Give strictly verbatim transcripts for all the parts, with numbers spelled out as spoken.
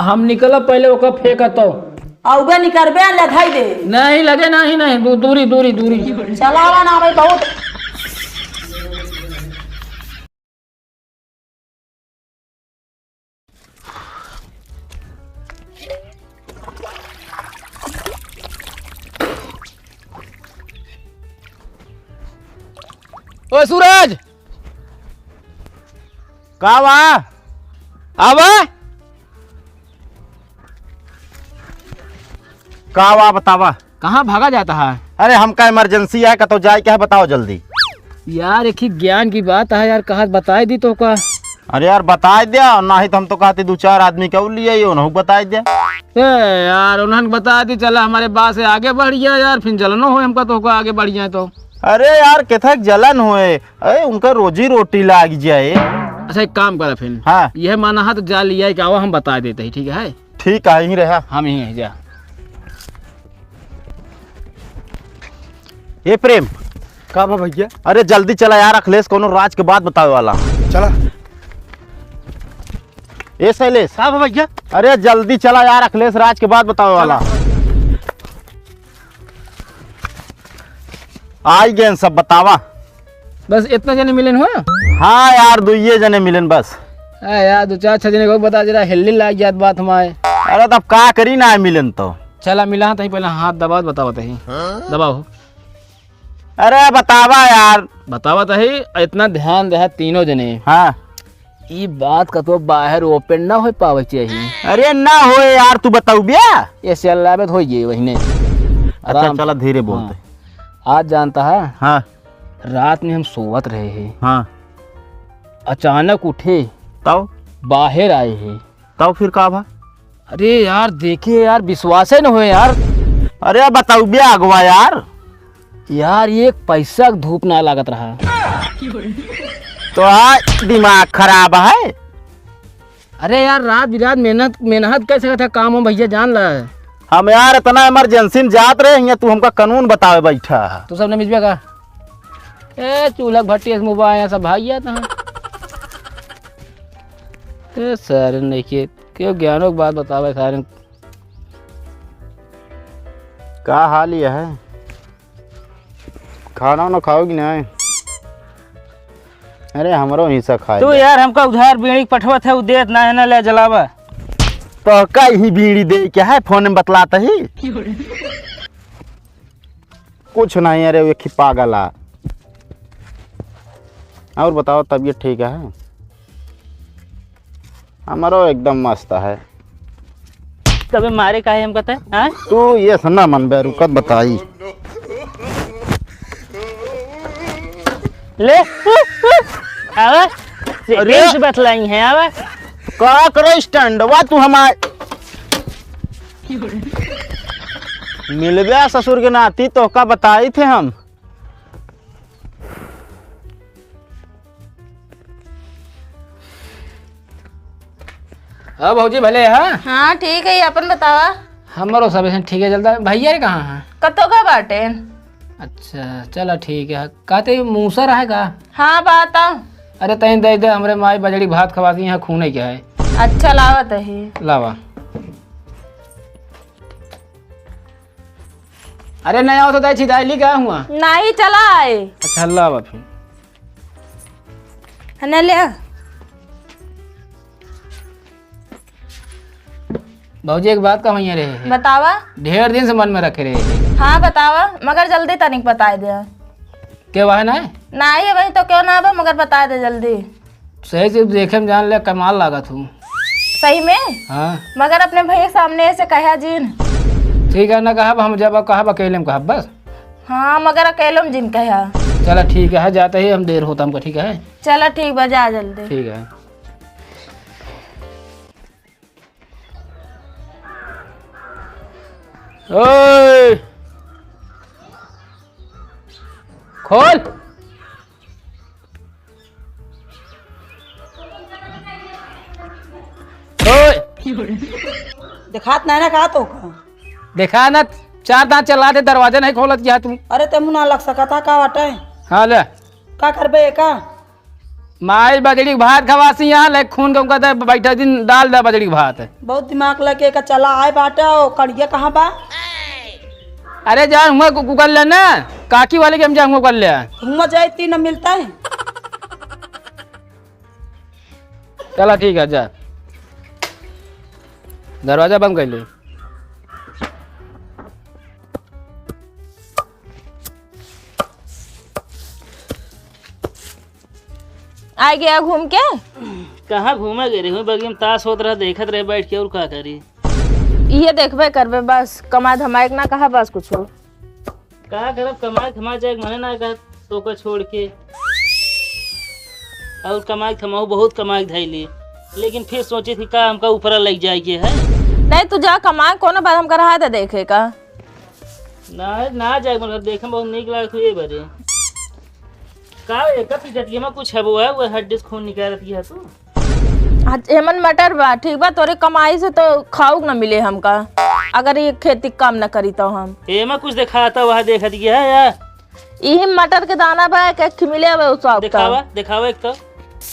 हम निकलब पहिले ओका फेंक तो। अउबे निकरबे, लधाई दे। नहीं लगे, नहीं, नहीं, दू-, दूरी, दूरी, दूरी। चलावा ना भाई, बहुत। ओ सूरज, का बा? आवा। का बा, बतावा। कहाँ भागा जाता है? अरे, हमका emergency है, कतौ जाए के है, बताओ जल्दी। यार, एक ही ज्ञान की बात है यार, कहाँ बताए दी तो का? अरे यार, बताए द्या, नाही तो हम तो कहते दो चार आदमी के और लिए आइए, उन्हों को बताए द्या। ए यार, उन्होंने बता दी, चला हमारे बात से आगे बढ़ गया यार, फिर जलनो हो हमका तो का आगे बढ़ जाए तो। अरे यार, केथक जलन होए, अरे उनका रोजी रोटी लाग जाए। अच्छा, एक काम करा फिर। हाँ। यह माना है तो जा लिया कि आवा, हम बता देते ही, ठीक है? ठीक है, यहीं रहा। हम यहीं हैं, जा। ए प्रेम। का बा भैया? अरे जल्दी चला यार, अखिलेश कोनो राज के बात बतावे वाला। चला। ए शैलेश। का बा भैया? अरे जल्दी चला यार, अखिलेश राज के बात बतावे वाला। आई गेन सब, बतावा। बस इतना जने मिलन हुआ? हाँ यार, दुइये जने मिलन बस। आ यार, दो चार छह जने को बता, जरा हिलने लाग जात बात हमारे। अरे तब का करी ना मिलन तो। चला मिला तही पहले हाथ दबा, बतावा तही। दबाओ। अरे बतावा यार। बतावा तही, इतना ध्यान दे तीनों जने। हाँ। ई बात कतो बाहर open ना होए पावे चाहिए। अरे ना होए यार, तू बताऊ बिया। ये से अल्लाह बेद होई गई वही ने। अच्छा, आराम। चला धीरे बोलते। हाँ। आज जानता है, हाँ। रात में हम सोवत रहे हैं। हाँ। अचानक उठे। तब? बाहर आए हैं। तब फिर का भा? अरे यार, देखे यार, विश्वास ही न होए यार। अरे बताऊ बिया अगवा यार। यार, एक पैसा क धूप ना लागत रहा। तो आज दिमाग खराब है। अरे यार, रात बिरात मेहनत, मेहनत कर सकत है काम हो भैया, जान ला। हम यार इतना emergency में जात रहे हैं, तू हमका कानून बतावे बैठा है। तू सब ने मिजबे का? ए, चूल्हा भट्टी से मुबा आया सब भाग गया था। ए, सारे नहीं के, क्यों ज्ञानों की बात बतावे सारे। का हाल ये है? खाना वाना खाओगी ना? अरे, हमरो हिस्सा खाए तू दे। यार, हमका उधार बीड़ी पठवत है, उ देत ना है ना, ले जलावा। तो का ही बीड़ी दे के है, फोन में बतलाता ही। कुछ नहीं, अरे, एक ही पागल आ। और बताओ, तबीयत ठीक है? हमरो एकदम मस्त है। तबे मारे काहे हम कहते हैं, हाँ? तू ये सुना मन बे, रुकत बताई। ले, आवा, अरे! रेंज बतलाई है, आवा। का करो स्टैंडवा तू हमार? मिलबे ससुर के नाती, तोहका बताई थे हम। हाँ भौजी, भले है? हाँ, ठीक है, अपन बतावा। हमरो सब ऐसे ठीक है चलता है। भैया रे कहाँ है? कतो का बाटे? अच्छा, चला ठीक है। कहते मूसर है का? हाँ, बात आ। अरे तहीं दे दे, हमरे माई बजड़ी भात खवाती, यहाँ खूने क्या है? अच्छा, लावा तही। लावा। अरे नहीं आओ तो दाई छिदाई ली का हुआ? नहीं, चला आए। अच्छा, लावा फिर। है ना, ले आ। भौजी, एक बात कहूँ रहे है। बतावा। ढेर दिन से मन में रखे रहे है। हाँ, बतावा, मगर जल्दी तनिक बताए दे। के वह ना? नहीं, वही तो क्यों ना बा, मगर बताए दे जल्दी। सही से देखे में जान ले, कमाल लागत हूँ। सही में? हाँ। मगर अपने भैया के सामने ऐसे कहा जीन। ठीक है, ना कहब हम, जब कहब अकेले में कहब बस। हाँ, मगर अकेले में जिन कहा। चला ठीक है, जाते ही हम, देर होता हमको, ठीक है? चला ठीक बा, जा जल्दी। ठीक है। ओए! खोल। ओए! देखात नहीं ना का तो का? देखा ना, चार दांत चला दे, दरवाजा नहीं खोलत क्या तू? अरे ते मुँह ना लग सकता का वाटे? हाँ ले। का करबे एका? माई बजड़ी के भात खवासी यहाँ, ले खून के उनका दे, बैठा दिन डाल दे बजड़ी के भात। बहुत दिमाग लगे का चला आए बाटा, ओ कड़िया कहाँ बा? अरे जा, हुआ कु-, कुकर ले ना, काकी वाले के हम जा, हुआ कर ले। हुआ जाए तीन मिलता है। चला ठीक है, जा। दरवाजा बंद कर ले। आ गया घूम के? कहाँ घूमे गए रहे? बगिया में ताश होत रहा, देखत रहे बैठ के, और का करी? इहे देखबे करबे बस, कमाए धमाए के ना कहा बस कुछो। का करब, कमाए धमाए जाए के मने ना कहत, तोका छोड़ के। और कमाए धमाऊ बहुत कमाए धैली, लेकिन फिर सोचे थी का हमका ऊपरा लग जाए के है। नहीं, तू जा कमाए, कोनो बात हमका रहा दे देखे का। ना, ना जाए, मगर देखे में बहुत नीक लागत हुए बरे। का एकर पीछे में कुछ है, वो है, वो हड्डी से खून निकालत की है तू? आज एमन मटर बा, ठीक बा, तोरे कमाई से तो खाऊक न मिले हमका, अगर ये खेती काम न करी तो हम। एमा कुछ देखाता, वह देखत की है या? इही मटर के दाना बा, एक, एक ठे मिले बा, उ सब का। देखावा, देखावा एक तो।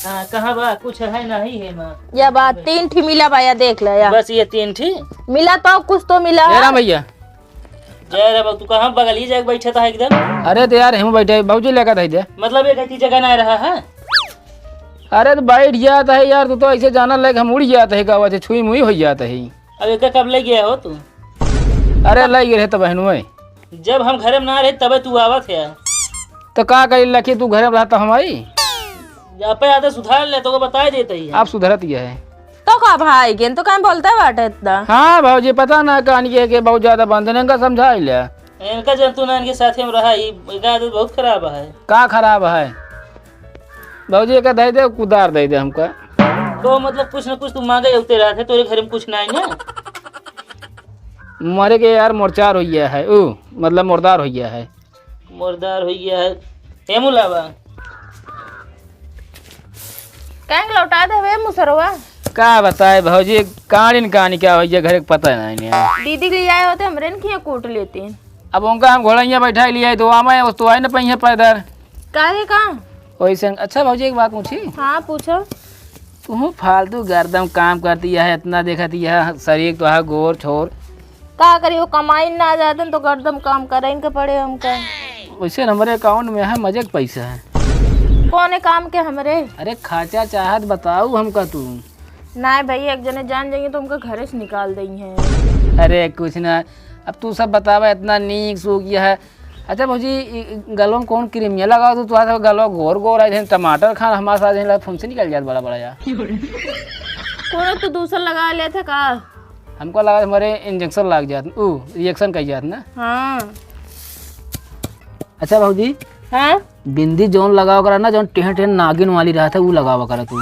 हाँ, कहाँ बा? कुछ है नहीं है माँ। या बा, तीन ठे मिला बा, या देख ले, या। बस ये तीन ठे? मिला तो कुछ तो मिला। ए राम भैया। जय रे बाबू, तू कहाँ बगल ही जाके बैठे था एकदम? अरे तो यार, हम बैठे, बाबूजी लेकर दे दे। मतलब ये कहती जगह ना रहा है? अरे तो बैठ जाता है यार, तू तो ऐसे जाना लायक हम उड़ जाता है, गावा से छुई मुई हो जाता है। अब एका कब ले गया हो तू? अरे, लाई गए रहे तो बहनुए। जब हम घरे में ना रहे, तबे तू आवत है। तो का करी लकी, तू घरे में रहता हम आई? आपे आदत सुधार ले, तो को बताए देते ही है। आप सुधरत ही है। तो का भाई, गेन तो काहे बोलते बाटे इतना? हाँ भौजी, पता ना कान के, के बहुत ज्यादा बंधन है, इनका समझा ले। इनका जंतु ना, इनके साथ में रहा, ये, इनका आदत बहुत खराब है। का खराब है? भौजी, एका दे दे, कुदार दे दे हमका। तो मतलब कुछ ना कुछ तू मांगे उते रहत है, तोरे घर में कुछ नहीं है? मरे के यार मोरचार हो गया है, ऊ, मतलब मुर्दार हो गया है। मुर्दार हो गया है। हे मुलावा। काहे के लौटा देवे मुसरवा? का बताए भौजी, कानिन कानी क्या हो गया, घर के पता नहीं है। दीदी के लिए आए होते, हमरे न किया कूट लेती। अब उनका हम घोड़ैया बैठा लिया है, तो आमा है, उस तो आए न पइहे पैदल। काहे का? वैसे, अच्छा भौजी, एक बात पूछी? हाँ, पूछो। तू फालतू गर्दम काम करती है, इतना देखती है, शरीर तो है गोर छोर। का करी, वो कमाई ना जाते तो गर्दम काम करे इनके पड़े हमका। वैसे हमरे account में है मजे के पैसा है। कौने काम के हमरे? अरे, खर्चा चाहत बताऊ हमका तू। नाय भैया, एक जने जान जाइए तो हमका घरे से निकाल देइहैं। अरे कुछ ना, अब तू सब बतावा, इतना नीक सूख गया है। अच्छा भौजी, इ, इ, गलवा में कौन cream ये लगाओ तो तुम्हारा गलवा गोर गोर है, जैसे टमाटर खान हमारे साथ जैसे फुंसी निकल जात बड़ा बड़ा यार। कोनो तो दूसर लगा लेते का? हमको लगा हमारे injection लग जात, ऊ, reaction कर जात ना। हाँ। अच्छा भौजी। हाँ? बिंदी जौन लगावा करा ना, जौन टेढ़ टेढ़ नागिन वाली रहत है, ऊ लगावा करा तू।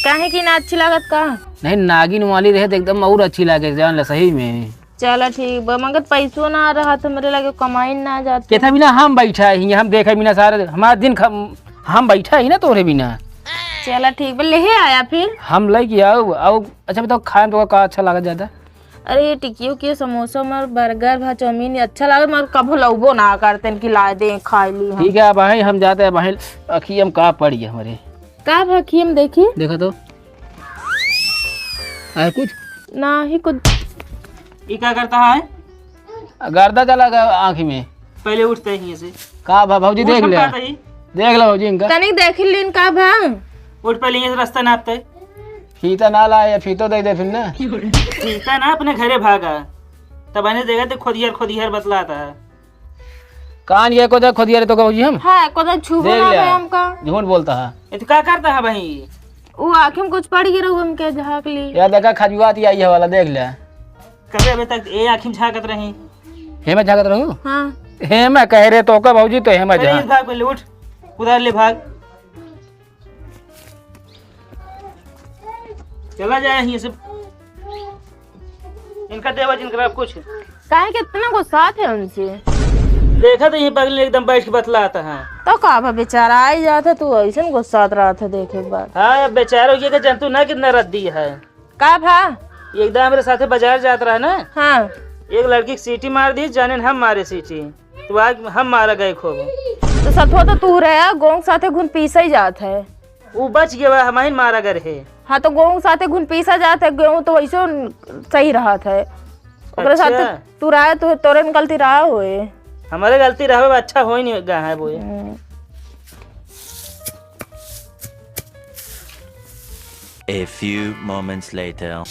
काहे की ना अच्छी लागत का? नहीं, नागिन वाली रहे तो एकदम और अच्छी लागे, जान ले सही में। चला ठीक बा, मगर पैसो ना रहत हमरे लगे, कमाई ना जाते। केथा बिना हम बैठा ही, हम देखे बिना सारे, हमारा दिन खम-, हम बैठा ही ना तोरे बिना। चला ठीक बा, लेहे आया फिर। हम लेके आओ, आओ। अच्छा बताओ, खाए में तो का अच्छा लागत ज्यादा? अरे, ये टिकियो के समोसा में burger भा चाउमीन अच्छा लागत, मगर कभो लउबो ना करते कि ला दे, खा ली हम। ठीक है, अब आए, हम जाते हैं, अब आए, अखियम का पड़ी है हमारे। का भा अखियम देखी? देखा तो। आए कुछ? ना ही कुछ। ये क्या करता है? गर्दा चला गया आँखी में। पहले उठते ही ऐसे। का भा भौजी, देख ले। देख ले भौजी इनका। तनिक देख लीन का भा। उठ पहले ये रास्ता नापते। फीता ना लाए, फीतो दे दे फिर ना। फीता ना अपने घरे भागा। तब आने देगा तो खोदिहर, खोदिहर बतलाता है। कान ये को दे खोदिहर तो भौजी हम। हाँ, को दे छुबो देख ना ले। हमका। झूठ बोलता है। ये तो का करता है भाई? वो आँखें में कुछ पड़ गया रहुआ, हमके झाँक ली। या देखा खजुआत ही आई है वाला, देख ले। कबे अबे तक ए आँखी में झाँकत रही। हेमे झाँकत रहू? हाँ। हेमे कह रहे तो का भौजी तो हेमे अरे झाँक। इस भाग पहले उठ, उधर ले भाग। चला जाए यहीं से। इनका देवा जिनका कुछ। काहे के इतना गुस्सा थे उनसे? देखा तो ये पगली एकदम बैठ के बतलाता है। तो का भा बेचारा आई जाता तू ऐसन गुस्सात रहा था देखे के बाद। हाँ, अब बेचारा ये के जंतु ना कितना रद्दी है। का भा? ये एकदम हमरे साथे बाजार जात रहा ना। हाँ। एक लड़की की सीटी मार दी, जाने न हम मारे सीटी। तो आज हम मारा गए खूब। तो सथवा तो तू रहे, गोंग साथे घुन पीसे ही जात है। उ बच गवा, हमहिन मारा गर है। हाँ, तो गेहूं के साथे घुन पीसा जात है, गेहूं तो वैसो सही रहत है। ओकरे अच्छा। साथे तू रहा, तो तोरे न गलती रहा होए। हमरे गलती रहबे, अच्छा होई नहीं गा है बोए। हम्म। A few moments later.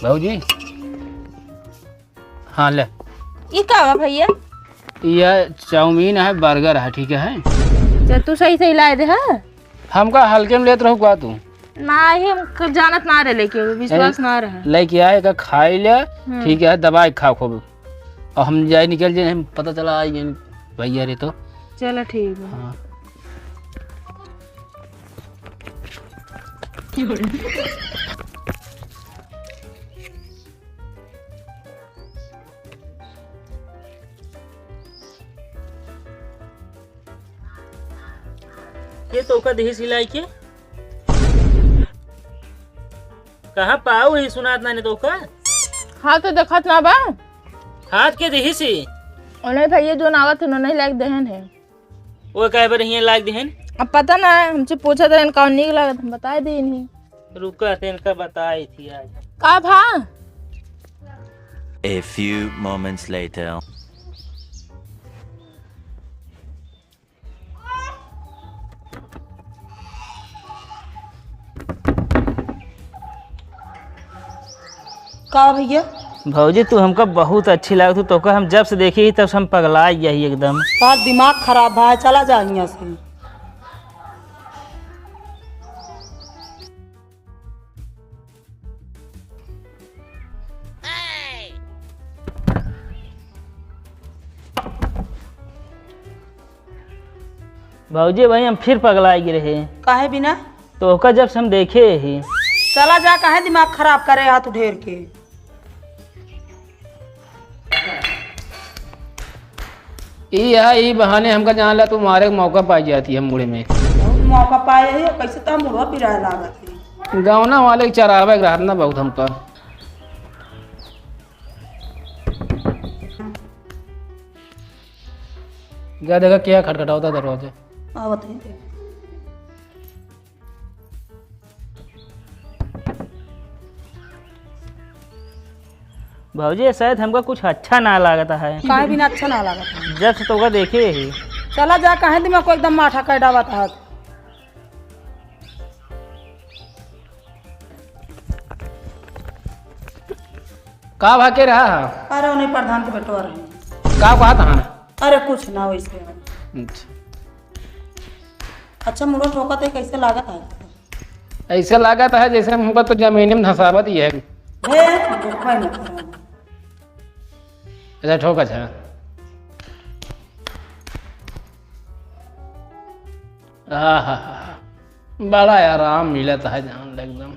भौजी, हाँ, ले। ई का बा भैया? यह चाउमीन है, बर्गर है, ठीक है? तो तू सही सही लाए दे, हाँ? हमका हल्के में लेत रहू का तू? नाही, हम क-, जानत ना रहे, लेके विश्वास ए, ना रहे। लेके आए का खाई ले, हम्म। ठीक है, दबाई खा खूब। और हम जाए निकल जाए, हम पता चला आई गए भैया रे तो। चलो ठीक है। हाँ। ये तोका देही सिलाई के? कहाँ पाऊ ही सुनात ना ने तोका? हाथ तो देखत ना बा। हाथ के देही सी? ओने भैया जो नावत है, उन्होंने लाइक देहन है। वो काहे बर हियां लाग दिहन? अब पता ना है, हमसे पूछत रहन कौन नीक लागत, हम बताए दे इन्हीं। रुका, तेन का बताई थी आज। का भा? A few moments later. का भैया? भौजी, तू हमका बहुत अच्छी लागत हू। तोका हम जब से देखे ही, तब से हम पगला गया ही एकदम। तार दिमाग खराब बा, चला जा हियां से। भौजी, भाई हम फिर पगला गिरे हैं। काहे बिना? तोका जब से हम देखे ही। चला जा, काहे दिमाग खराब करे हाथ उठेर के। ई है, ई बहाने हमका जान ला, तू मारे के मौका पाई जाती है मुड़े में। बहुत मौका पाए है, कैसे तो मुड़वा पिराए लागत है। गौना वाले के चरावे के रहत ना बहुत हमका। जा देखा, क्या खटखटावता दरवाजा। आवत है। भौजी, शायद हमका कुछ अच्छा ना लागत है। काहे बिना अच्छा ना लागत है? जब से तोका देखे ही। चला जा, काहे दिमाग को एकदम माठा कर डावत है। का भा के रहा है? अरे, उन्हीं प्रधान के बेटवा रहे। का कहत हन? अरे, कुछ ना वैसे। अच्छा। अच्छा, मुड़ो ठोकत है, कैसे लागत है? ऐसे लागत है, जैसे हमका तो जमीन में धसावत ही है। हे, देखबे न करो। अच्छा, ठोक, अच्छा। आहा, बड़ा आराम मिलत है जान ले एकदम।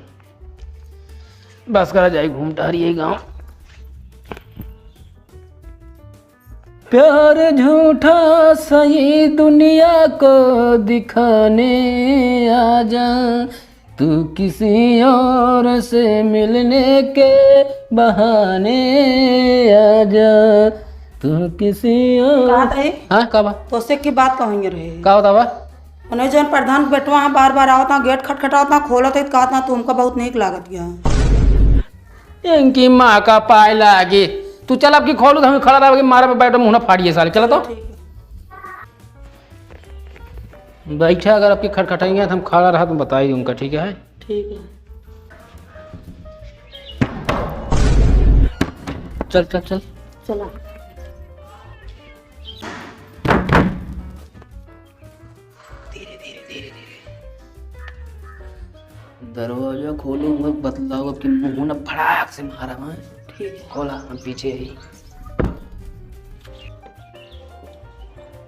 बस करा जाई घूम टहरी गाँव। प्यार झूठा सही दुनिया को दिखाने आजा, तू किसी और से मिलने के बहाने आजा, तू किसी और। कहत है? हाँ, का बा? तोसे की बात कहेंगे रहे। का होता बा? उन्हें जौन प्रधान बेटवा है, बार बार आवत है, गेट खटखटावत है, खोलत है, कहत है, "तू हमका बहुत नीक लागत गया।" इनकी माँ का पाए लागी। तू चल, अब की खोलू तो हम खड़ा रहा कि मारा पे बैठ मुँह ना फाड़िए साले। चला तो। ठीक है। बैठा, अगर अब की खटखटाएंगे तो हम खड़ा रहा तो बताई उनका, ठीक है? ठीक है। चल, चल, चल। चला। धीरे, धीरे, धीरे, धीरे। दरवाजा खोलूंगा, बतलाओ कि मुंह ना फड़ाक से मारा मैं। ठीक है। खोला, हम पीछे ही।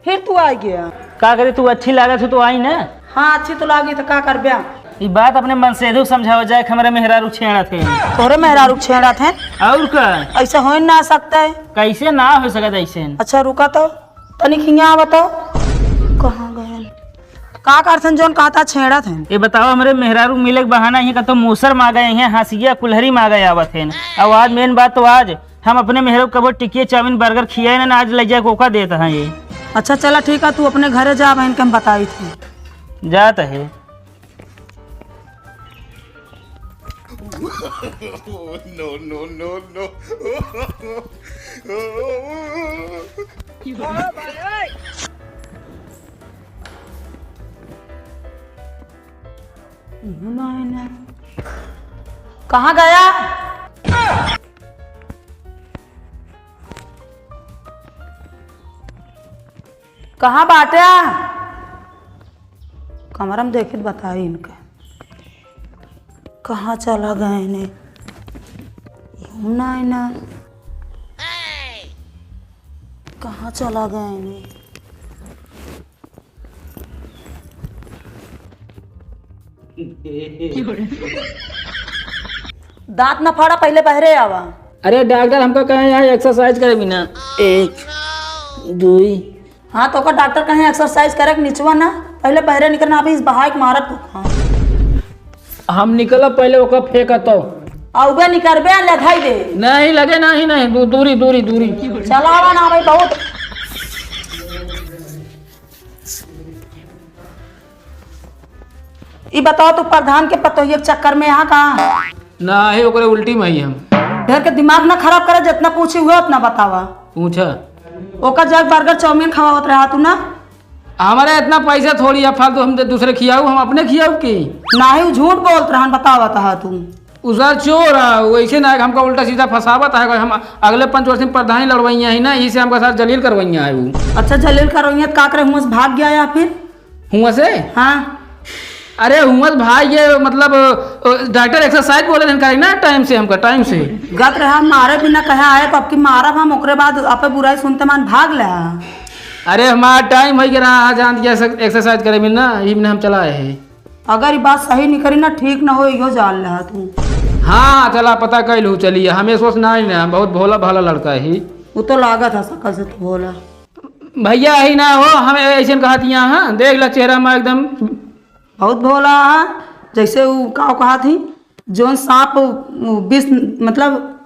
फिर तू आ गया। का करे, तू अच्छी लागत हो तो आई ना। हाँ, अच्छी तो लागी तो का करब्या? ई बात अपने मनसेधु समझावा जाए कि हमरे मेहरारू छेड़त है। तोरे मेहरारू छेड़त है? और का? ऐसा हो ही ना सकता है। कैसे ना हो सकत ऐसे? अच्छा रुका तो, तनिक हियाँ आवा तो। कहाँ गए? का करथन जौन कहता छेड़त हैं? ये बताओ, हमरे मेहरारू मिले के बहाना ही का तो मूसर मांगे हैं, हंसिया कुल्हरी मांगे आवत हैं। अब आज मेन बात तो आज हम अपने मेहरारू कबो टिकिया चाउमीन बर्गर खियाए ना, आज ले जाके ओका देत हैं ये। अच्छा चला ठीक है, तू अपने घरे जा, बहन के हम बताई थे। जात है। No, no, no, no। कहाँ गया? कहाँ बाटे? कमरा में देखित बताई इनका। कहाँ चला गए ने? हम ना आए ना। कहाँ चला गए ने? दांत ना फाड़ा, पहले बहरे आवा। अरे डॉक्टर, हमका कहे यहाँ एक्सरसाइज करे बिना। एक, दुई। हाँ, तो ओकर डॉक्टर कहे एक्सरसाइज करे के निचवा ना, पहले बहरे निकरना, अभी इस बहाय के मारत तू। हाँ। हम निकलब पहले ओकर फेंक तो। अउबे निकरबे, लधाई दे। नहीं लगे, नहीं, नहीं, दू-, दूरी, दूरी, दूरी। चलावा ना भाई, बहुत। ई बताओ, तू प्रधान के पतोहिया के चक्कर में यहाँ कहाँ? ना है, ओकरे उल्टी में ही हम। ढेर के दिमाग ना खराब करे, जितना पूछी हुआ उतना बतावा। पूछा। ओकर जग बर्गर चाउमीन खवावत रहा तू ना? हमारे इतना पैसा थोड़ी है फालतू, हम दूसरे खियाऊ, हम अपने खियाऊ की? नाही, उ झूठ बोलत रहन, बतावत हा तू। उ सर चोर है, वैसे ना हमका उल्टा सीधा फंसावत है, हम अगले पंच वर्ष में प्रधानी लड़वैया ही ना, इसे हमका साथ जलील करवैया है उ। अच्छा, जलील करवैया तो का करे, हुआं से भाग गया या फिर? हुआं से? हाँ। अरे हुआं से भाग गए, मतलब, अ, डॉक्टर एक्सरसाइज बोले रहन करे ना टाइम से, हमका टाइम से। गत रहा मारे बिना कहे आए, तो आपकी मारब हम, ओकरे बाद आपे बुराई सुनते मान भाग ले। अरे हमारा टाइम हो गया रहा, जान दिया एक्सरसाइज करे में ना, ई में हम चला आए हैं। अगर ई बात सही निकली ना, ठीक ना हो, इहो जान ले तू। हाँ, चला पता कैलू, चलिए, हमें सोच ना आई ना, बहुत भोला भाला लड़का है। वो तो लागत है शकल से तू भोला। भैया ही ना हो, हमें ऐसे कहत यहाँ, हाँ, देख ला चेहरा में एकदम। बहुत भोला है, जैसे वो का कहा थी, जौन सांप, वो विष, मतलब।